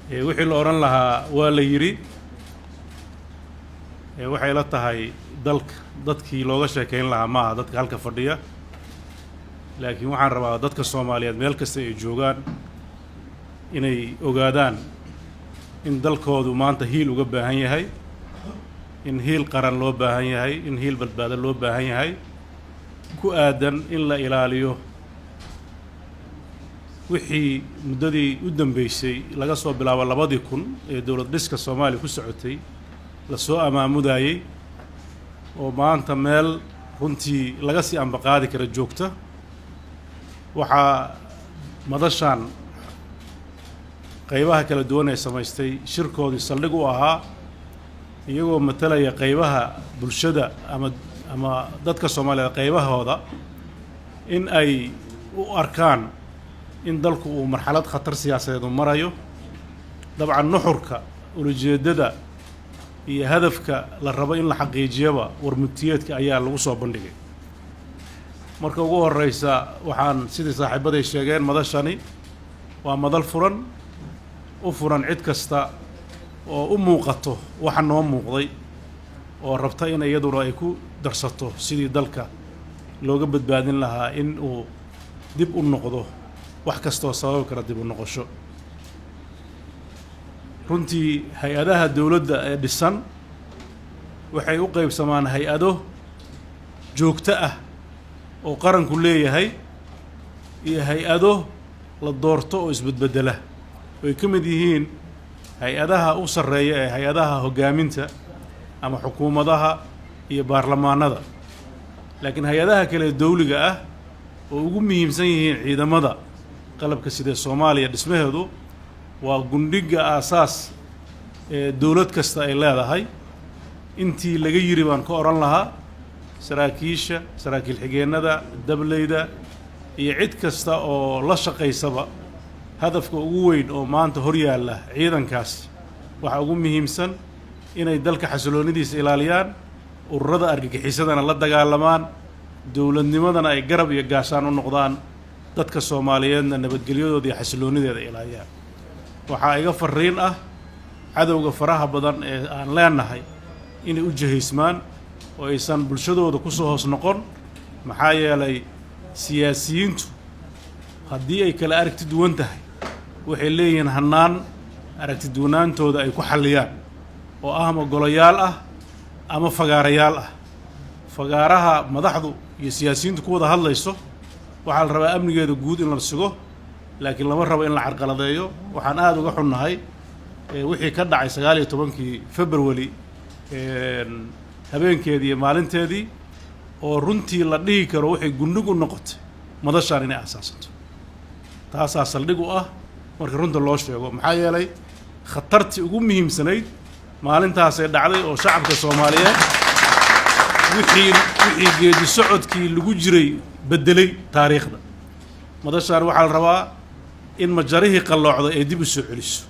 Wixii la odhan lahaa waa la yidhi. Waxay la tahay dalka dadkii looga sheekeyn lahaa maaha dadka halka fadhiya, laakiin waxaan rabaa dadka Soomaaliyeed meel kasta ay joogaan inay ogaadaan in dalkoodu maanta hiil uga baahan yahay, in hiil qaran loo baahan yahay, in hiil badbaado loo baahan yahay, ku aadan in la ilaaliyo wixii muddadii u dambeysay laga soo bilaabo 2000 ee dowlad dhiska Soomaaliya ku socotay lasoo amaamudayey, oo maanta meel runtii laga sii ambaqaadi kara joogta. Waxaa madashan qaybaha kala duwan ee samaystay shirkoodii saldhig u ahaa, iyagoo matalaya qaybaha bulshada ama dadka Soomaaliyeed qaybahooda, in ay u arkaan in dalku uu marxalad khatar siyaasadeed u marayo. Dabcan, nuxurka, ulajeeddada iyo hadafka la rabo in la xaqiijiyaba warmutiyeedka ayaa lagu soo bandhigay. Marka ugu horeysa, waxaan sidii saaxiibaday sheegeen, madashani waa madal furan, u furan cid kasta oo u muuqato waxa noo muuqday oo rabta in iyaduna ay ku darsato sidii dalka looga badbaadin lahaa in uu dib u noqdo, wax kastoo sababi kara dib u noqosho. Runtii, hay-adaha dowladda ee dhisan waxay u qeybsamaan hay-ado joogto ah oo qaranku leeyahay iyo hay-ado la doorto oo isbedbeddela, oy ka mid yihiin hay-adaha u sarreeya ee hay-adaha hoggaaminta ama xukuumadaha iyo baarlamaanada. Laakiin hay-adaha kale dowliga ah, oo ugu muhiimsan yihiin ciidamada qalabka sida Soomaaliya, dhismaheedu waa gundhiga aasaas ee dowlad kasta ay leedahay. Intii laga yiri baan ka odhan lahaa saraakiisha, saraakiil xigeennada, dableyda iyo cid kasta oo la shaqaysaba, hadafka ugu weyn oo maanta hor yaalla ciidankaas waxaa ugu muhiimsan inay dalka xasiloonidiisa ilaaliyaan, ururada argagixisadana la dagaalamaan, dowladnimadana ay garab iyo gaashaan u noqdaan, dadka Soomaaliyeedna nabadgelyadooda iyo xasiloonideeda ilaaliyaan. Waxaa iga fariin ah cadowga faraha badan ee aan leenahay inay u jihaysmaan oo aysan bulshadooda kusoo hoos noqon, maxaa yeelay siyaasiyiintu haddii ay kala aragti duwan tahay, waxay leeyihiin hannaan aragti duwanaantooda ay ku xalliyaan, oo ah ama golayaal ah ama fagaarayaal ah. Fagaaraha madaxdu iyo siyaasiyiintu ku wada hadlayso waxaa la rabaa amnigeeda guud in la sugo, laakiin lama rabo in la carqaladeeyo. Waxaan aada uga xunnahay wixii ka dhacay 19-kii February, habeenkeedii iyo maalinteedii, oo runtii la dhihi karo waxay gundhig u noqotay madashaan inay asaasanto. Taasaa saldhig u ah marka runta loo sheego, maxaa yeelay khatartii ugu muhiimsanayd maalintaasay dhacday, oo shacabka Soomaaliyeed wixii geedi socodkii lagu jiray beddelay taariikhda. Madashaan waxaa la rabaa in majarihii qalloocday ay dib u soo celiso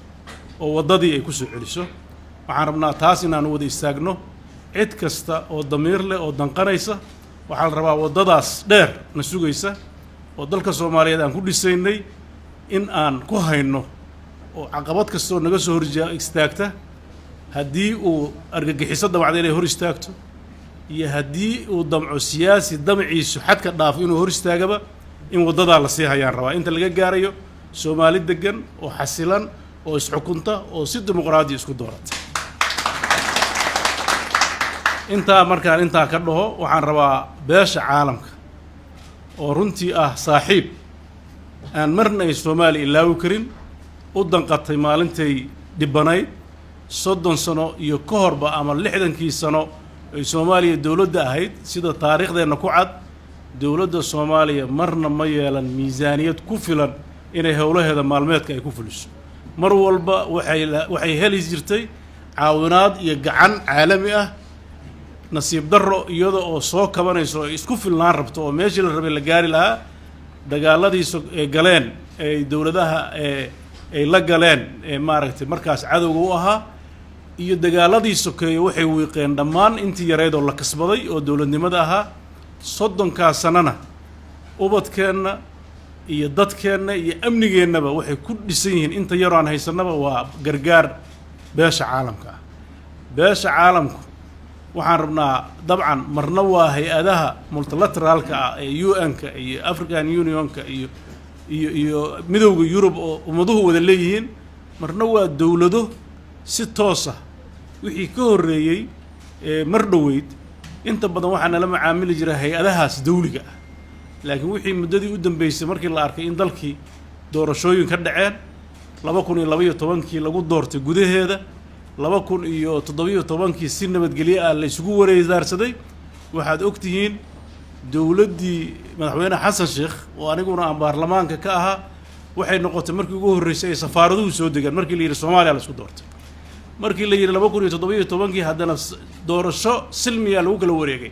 oo waddadii ay ku soo celiso. Waxaan rabnaa taas inaanu wada istaagno. Cid kasta oo damiir leh oo danqanaysa, waxaa la rabaa waddadaas dheer na sugaysa oo dalka Soomaaliyeed aan ku dhisaynay in aan ku hayno, oo caqabad kastoo naga soo horjaa istaagta, haddii uu argagixiso damacda inay hor istaagto iyo haddii uu damco siyaasi damciisu xadka dhaafo inuu hor istaagaba, in waddadaa la sii hayaan rabaa inta laga gaarayo. Soomaali degan oo xasilan oo isxukunta oo si dimuqraadi isku doorata. Intaa markaan intaa ka dhaho, waxaan rabaa beesha caalamka oo runtii ah saaxiib aan marna ay Soomaaliya ilaawi karin, u danqatay maalintay dhibanayd 30 sano iyo ka horba ama 60kii sano ay Soomaaliya dowladda ahayd. Sida taariikhdeenna ku cad, dowladda Soomaaliya marna ma yeelan miisaaniyad ku filan inay howlaheeda maalmeedka ay ku fuliso. Mar walba waxay heli jirtay caawinaad iyo gacan caalami ah. Nasiib darro, iyada oo soo kabanayso oo isku filnaan rabto oo meeshii la rabay la gaari lahaa, dagaaladii ee galeen ay dowladaha ee ay la galeen ee maaragtay markaas cadowga u ahaa iyo dagaaladii sokeeye waxay wiiqeen dhammaan intii yareyd oo la kasbaday oo dowladnimada ahaa. 30kaas sanana ubadkeenna iyo dadkeenna iyo amnigeennaba waxay ku dhisan yihiin, inta yaroo aan haysanaba, waa gargaar beesha caalamka ah. Beesha caalamku waxaan rabnaa, dabcan marna waa hay-adaha multilateraalka ah ee UN-ka iyo African Unionka iyo Midowda Yurub oo ummaduhu wada leeyihiin, marna waa dowlado si toos ah. Wixii ka horreeyey ee mar dhoweyd, inta badan waxaa nala macaamili jiray hay-adahaas dawliga ah, laakiin wixii muddadii u dambeysay, markii la arkay in dalkii doorashooyin ka dhaceen, 2012kii lagu doortay gudaheeda, 2017kii si nabadgelyo ah la isugu wareedaarsaday, waxaad og tihiin dowladdii Madaxweyne Xasan Sheekh oo aniguna aan baarlamaanka ka ahaa waxay noqotay markii ugu horreysay ay safaaraduhu soo degaan markii la yidhi Soomaaliya la isku doortay. Markii la yidhi 2017kii haddana doorasho silmiya lagu kala wareegay,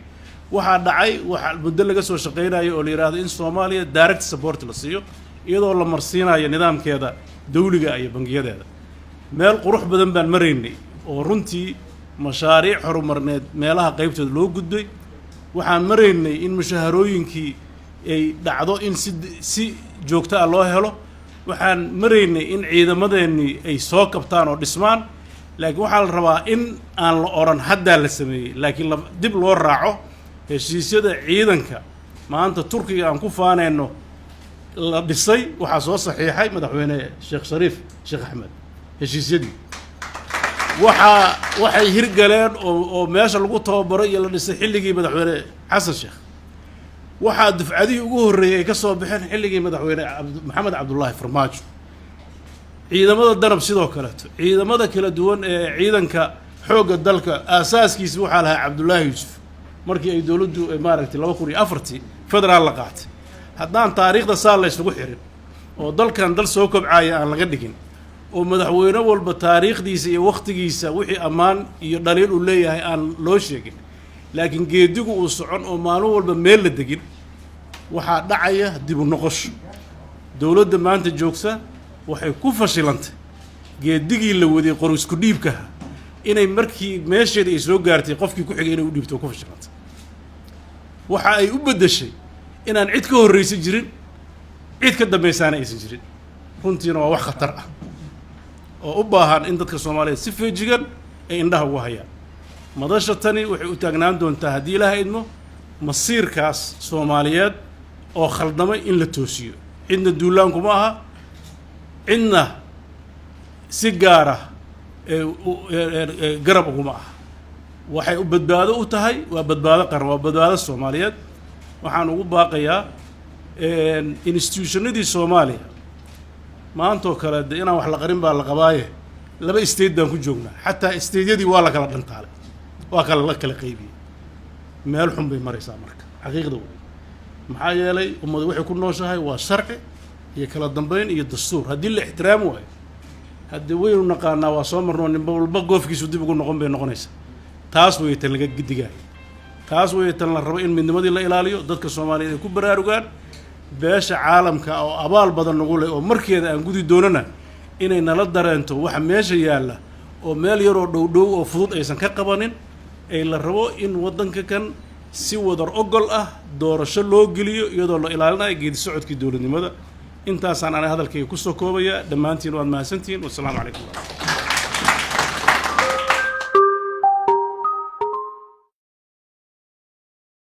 waxaa dhacay waxa muddo laga soo shaqeynayo oo la yidhaahdo in Soomaaliya direct support la siiyo, iyadoo la marsiinayo nidaamkeeda dawliga iyo bangiyadeeda. Meel qurux badan baan maraynay oo runtii mashaariic horumarneed meelaha qaybteed loo gudbay. Waxaan maraynay in mushaharooyinkii ay dhacdo in si joogto ah loo helo. Waxaan maraynay in ciidamadeennii ay soo kabtaan oo dhismaan. Laakiin waxaa la rabaa in aan la odhan haddaa la sameeyey, laakiin la dib loo raaco heshiisyada ciidanka. Maanta Turkiga aan ku faanayno la dhisay waxaa soo saxiixay Madaxweyne Sheekh Shariif Sheekh Axmed. Heshiisyadii waxay hirgaleen oo meesha lagu tababaray iyo la dhisay xilligii Madaxweyne Xasan Sheekh. Waxaa dufcadihii ugu horreeyey ay ka soo baxeen xilligii Madaxweyne Maxamed Cabdullaahi Farmaajo. Ciidamada Danab sidoo kaleeto, ciidamada kala duwan ee ciidanka xoogga dalka aasaaskiisa waxaa lahaa Cabdullaahi Yuusuf markii ay dowladdu maaragtay 2004tii federaal la qaatay. Haddaan taariikhda saa la isugu xirin oo dalkan dal soo kobcaya aan laga dhigin oo madaxweyne walba taariikhdiisa iyo wakhtigiisa wixii ammaan iyo dhaliil uu leeyahay aan loo sheegin, laakiin geedigu uu socon oo maalin walba meel la degin, waxaa dhacaya dib u noqosho. Dowladda maanta joogta waxay ku fashilantay geedigii la waday, qor isku dhiibkaha, inay markii meesheeda ay soo gaartay qofkii ku xigay inay u dhiibto ku fashilantay. Waxa ay u beddeshay inaan cid ka horreysa jirin, cid ka dambaysaana aysan jirin. Runtiina waa wax khatar ah oo u baahan in dadka Soomaaliyeed si feejigan ay indhaha ugu hayaan. Madasha tani waxay u taagnaan doontaa, haddii Ilaaha idmo, masiirkaas Soomaaliyeed oo khaldamay in la toosiyo. Cidna duulaankuma aha, cidna si gaara ee garab uguma aha. Waxay u badbaado u tahay, waa badbaado qaran, waa badbaado Soomaaliyeed. Waxaan ugu baaqayaa institutionadii Soomaaliya maantoo kale de inaan wax la qarin baa la qabaaye. Laba state baan ku joognaa, xataa stateyadii waa la kala dhantaalay, waa kala la kala qaybiyey. Meel xun bay maraysaa marka xaqiiqda wey. Maxaa yeelay, ummadu waxay ku nooshahay waa sharci iyo kala dambeyn iyo dastuur. Haddii la ixtiraami waayo, haddii waynu naqaanaa, waa soo marnoo, ninba walba goofkiisu dib ugu noqon bay noqonaysaa. Taas way tan laga digaayo, taas way tan la rabo in midnimadii la ilaaliyo, dadka Soomaaliyeed ay ku baraarugaan. Beesha caalamka oo abaal badan nagu leh oo markeeda aan gudi doonana inay nala dareento waxa meesha yaalla oo meel yaroo dhow dhow oo fudud aysan ka qabanin, ay la rabo in waddanka kan si wadar ogol ah doorasho loo geliyo, iyadoo la ilaalinayo geedi socodkii dowladnimada. Intaasaan anay hadalkayga kusoo koobaya. Dhammaantiin waad mahadsantihiin. Wasalaamu calaykum.